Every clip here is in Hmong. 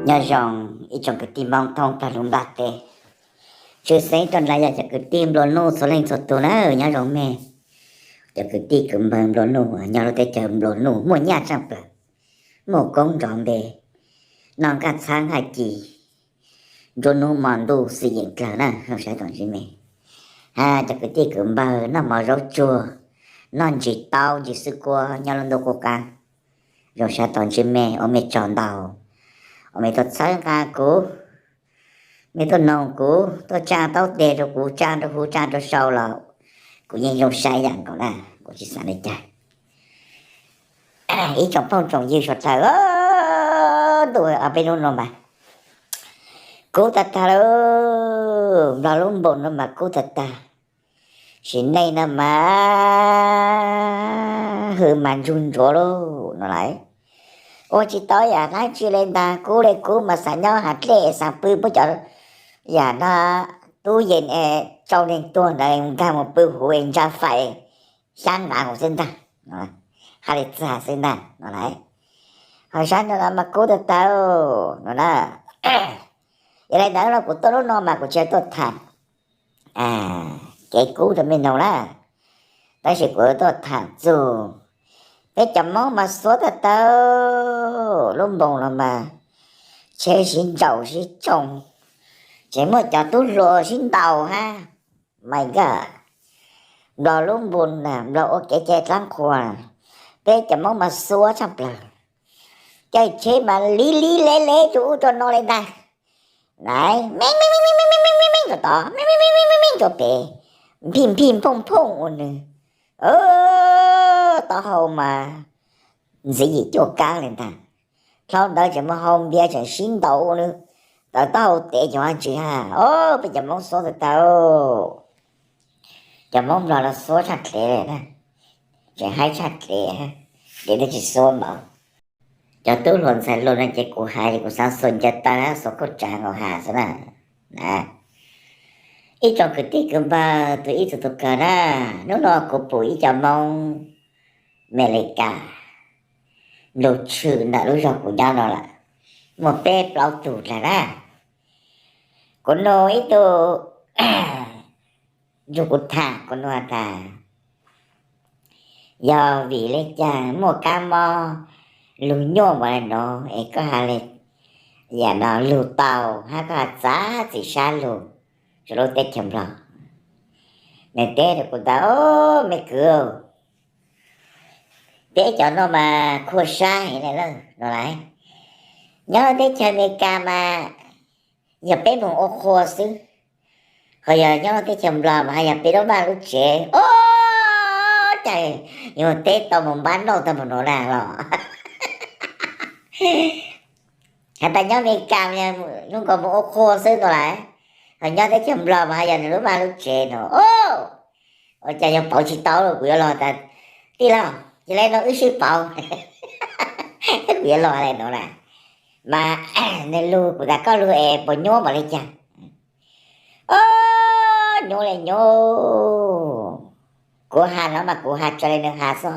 Nyob zoo ib tsoom kwv tij Hmoob thoob plaws lub nplaj teb, tshwj xeeb rau nrag yog cov kwv tij nplua nuj txhua leej txhua tus na, nyob zoo me. Cov kwv tij kwv npawg nplua nuj nyob lub teb chaws nplua nuj muaj nyaj tshaaj plawg, muaj koob nrov npe, noj nqaj txhab nqaj ci, nruab hnub hmo ntuj xwm yeem dlawg na, zoo saib tom ntsib me. Ha, cov kwv tij kwv npawg noj mov zaub tsuag, noj ntsis taub ntsis xwb kuab nyob lub ntuj qub qab, zoo saib tom ntsib me, ua me tsaug ntau, ua me tuaj txhawb nqa kuv, me tuaj noog kuv, tuaj tsaa taub teg rau kuv, tsaa rau huv tsaa rau sau los kuv yeej zoo saib ib yam nkaus na, kuv tsis xav li cas. Ib tsoom phooj tsoom ywg suav dlawg, ntuj, ob peb hnub no mas kub tag tag lauj, Nplog lub npoos no mas kub tag tag, sim neej no mas hws mas ntsug ntsuav lauj no lauj. Ua tsis tau yam dab tsi li ntag, kub li kub mas xav nyob hav dlej xav pw puab cov yam no, tub yees es tsau neeg tuag ntawd nkag mus pw huv es ntsa fais xyab nqav huv xwb ntag, hais li txag xwb ntag no lauj. Ho sab no mas kub tag tag no na. Yog li ntawd no kuv tuaj lub no mas kuv tsis tuaj tham kev kub rau mej noog na, tab sis kuv tuaj tham txug peb cov Moob mas xuav tag tag, lub npoos no mas tsheb sib ntsaum sib tsoo, tseem muaj cov tub hluas sib ntaus hab. Mas nkaj Nplog lub npoos na, Nplog ua kev cai dlaab qhua, peb cov Moob mas xuav tshaj plawg, caij tsheb mas li li le le rua ub rua no li ntag. Nai, meej meej meej meej meej rua tod, meej meej meej meej meej rua pem, nphij nphij nphooj nphooj ua nws taub hau mas ntxiv yim cuaj kaab li ntag. Dlhau ntawd tseem mus haus npias tseem sib ntaus ua nws tawv taub hau tev ces ua tsi hab. Peb cov Moob xuav tag tag, cov Moob Nplog los xuav tshaj dlev li na, tseem haib tshaj dlev, dlev twb tsis xuav npaum. Cov tub hluas ntxhais hluas no ces kuv hais ces kuv xaav xuas ncaws taw hab xuas kauj tsav nkaus has xwb na. Ib tsoom kwv tij kwv npawg tus ib txwm tus kawg na, hnub no kuv pum ib co Moob Amelikas nplug tshwm ntawm lub zog kuv nyob no lawm muaj peb plaub tug dlaag na. Kuv nug ib tug nrug kuv tham, kuv nug has tas, yog vim le caag muaj kab mob lug nyuaj npaum le nuav es koj has le yam no lug tau hab koj has txav txim sab lug rua lub teb chaws Nplog? Nws teb rua kuv tas, me kwv, peb cov no mas khuam sab heev le lawm no lauj. Nyob lub teb chaws Amelikas mas yog peb moog ua qhua xwb, ho yog nyob lub teb chaws Nplog mas haj yog peb lub vaj lub tsev. Ua cas yuav teb tau moog npab noj tau moog nuav na los? Has tas nyob Amelikas mas yog lub nkaus moog ua qhua xwb no lauj, ho nyob teb chaws Nplog mas haj yog nws lub vaj lub tsev no. Ua cas yog pauv tsis tau, kuv yuav los tas, tij laug, yog le nuav wb sib pauv, kuv yuav los le nuav na. Mas nws lug kuv tas koj lug es puas nyuaj npaum le caag? Nyuaj le nyuaj. Kuv has no mas kuv has raws le nws has xwb,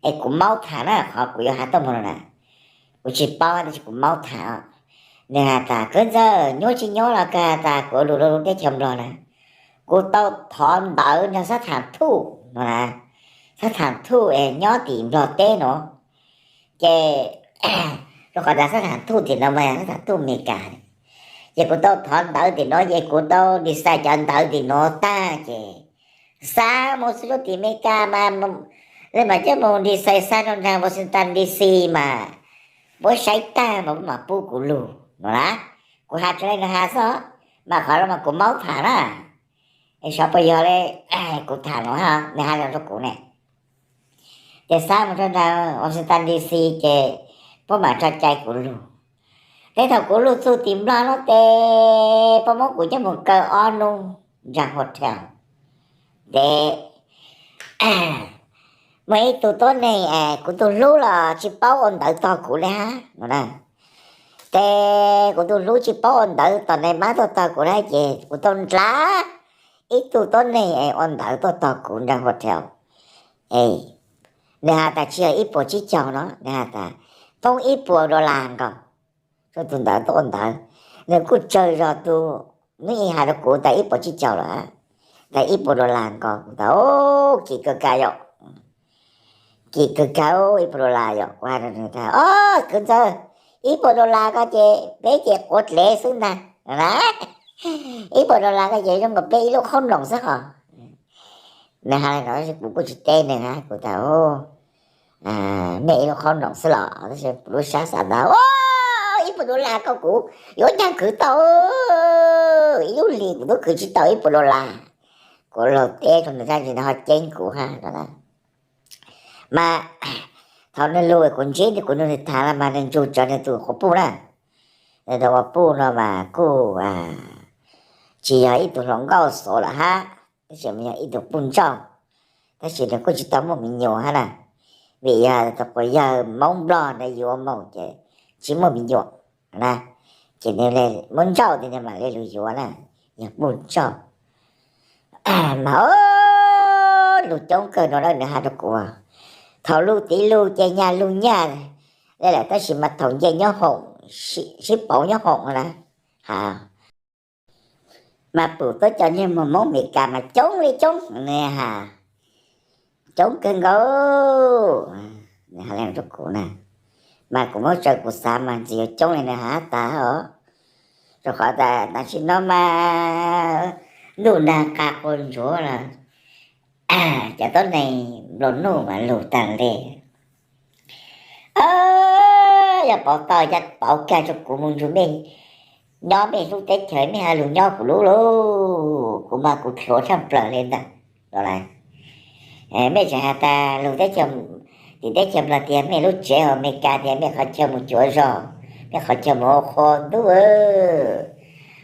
es kuv maub tham na, qhov kuv yuav has tuaj moog no na, kuv tsis paub tab sis kuv maub tham. Nws has tas, kwv ntxawg, nyuaj tsis nyuaj los kag tas kuv lug rua lub teb chaws Nplog na, kuv tau thov ntawv nrug xab tham thuj no na, xab tham thuj es nyob tim Nplog teb no, ces rua qhov tas xab tham thuj tim no mas yog xab tham thuj Amelikas, ces kuv tau thov ntawv tim no ces kuv tau design cov ntawv tim no tag ces xa moog txug rua tim Amelikas mas le mas coj moog design xa rua nraag Washington D C mas puab saib tag mas puab mam pub kuv lug no na. Kuv has raws le nws has xwb, mas qhov no mas kuv maub tham na, es xyov puas yog le kuv tham no, nws has zoo rua kuv ne. Ces xa moog rua nraag Washington D C ces puab mam tso cai kuv lug. Teb thaum kuv lug txug tim Nplog no tes puab muab kuv coj moog kaw ob nub nraag hotel. Tes muaj ib tug tuab neeg es kuv tug hlub los tsis paub ua ntawv tog kuv le hab no na. Tes kuv tug hlub tsis paub ua ntawv tom neeg mab tuaj tog kuv le hab ces kuv tau ndlav ib tug tuab neeg es ua ntawv tuaj tog kuv nraag hotel. Nws has tas tsis yog ib puas tsib caug no, nws has tas poob ib puas dollar nkaus. rau tus ntawd tuaj ntawd, nws kuj tsawg zog tus, nws hais rau kuv tas ib puas tsib caug lawm, tas ib puas dollar nkaus. Kuv tas kim kawg kiag yom, kim kawg kiag ib puas dollar yom. Kuv hais rau nws tas, o kwv ntxawg, ib puas dollar ko ces peb ces quav dlev xwb ntag na, ib puas dollar ko ces zoo nkaus peb ib lub qhob noom xwb hos. Nws hais li no tab sis kuv kuj tsis teb nws, kuv tas mej ib lub qhob noom xwb los, tab sis lub sab xav tas, ib puas dollar ko kuv yuav ua caag khwv tau, ib lub hlis kuv twb khwv tsis tau ib puas dollar. Kuv laug teb rau nws tab sis nws ho ceeb kuv hab no. Mas thaum nws lug kuv ntsib, kuv nug nws tham los mas nws ntsug tsawv nws tus quas puj na. Nws tus quas puj no mas kuj tsis yog ib tug hluas nkauj xov lawm hab, tab sis mas yog ib tug puj ntsauj, tab sis nws kuj tsis tau muaj me nyuam hab na, vim yog tus quas yawg Moob Nplog ntawd yuav mus ces tsis muaj me nyuam na, ces nws muab ntsauj tias nws mam li lug yuav na, yog puj ntsauj. Mas lug coob kawg no na, nws has rua kuv, thaum lug tiv lug ces nyag lug nyaj le lawm, tab sis mas thaum nce nyob hoom, sib pauv nyob hoom na, has mas pum tuab cov ntsej muag Hmoob Amelikas mas coob li coob, nws has coob kawg nkaus, nws has le rua kuv na. Mas kuv muab tsaws kuv xav mas txawm yuav coob li nws has tas os, rau qhov tas tam sim no mas ntuj nag qa quas ntsuav lawm, cov tuab neeg nplua nuj mas lug taag le. Yog pauv tau cas pauv kag rua kuv mus nrug mej nyob mej lub teb chaws, mej ho lug nyob kuv lub lauj, kuv mas kuv dlhuav tshaj plawg le ntag. Mej tseem has tas lug teb chaws, tim teb chaws Nplog tias mej lub tsev, Amelikas tias mej qhov chaw mus cuav zog, mej qhov chaw mus ua qhua ntuj,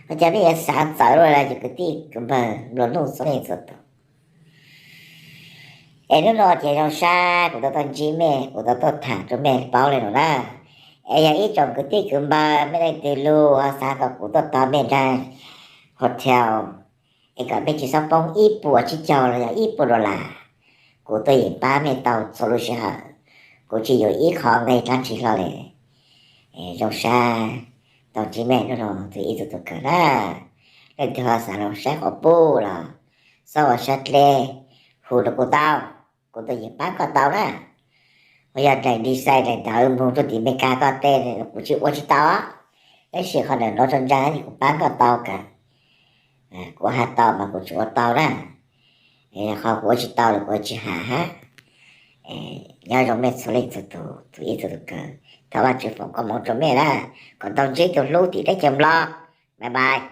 ua cas mej yuav xav txawv luaj li cov kwv tij kwv npawg nplua nuj txhua leej txhua tus. Es hnub no ces zoo sab kuv tau tuaj ntsib mej, kuv tau tuaj tham rua mej paub le nuav na. Es yog ib tsoom kwv tij kwv npawg mej leej twg lug ho xav kom kuv tuaj tog mej nraag hotel es kom mej tsis xob poob ib puas tsib caug los yog ib puas dollar, kuv tuaj yeem pab mej tau txhua lub sij hawm, kuv tsis yuav ib qho nqe dlaab tsi hlo le. Zoo sab tau ntsib mej hnub no txug ib txug tus kawg na. Leej twg ho xav lug saib quas puj los xob ua sab dleb hu rua kuv tau, kuv tuaj yeem pab koj tau na. Ho yog daim design daim ntawv moog rua tim Amelikas koj tej kuv tsis ua tsis tau, tab sis qhov ntawm nuav tso ntsaa kuv pab koj tau kawg. Kuv has tau mas kuv tsuas ua tau na, qhov kuv ua tsis tau los kuv ua tsis has hab. Nyob zoo mej txhua leej txhua tus, txug ib txug tus kawg, thov Vaajtswv foom koob moov rua mej na, kom tau ntsib tug hlub tim teb chaws Nplog. Bye bye.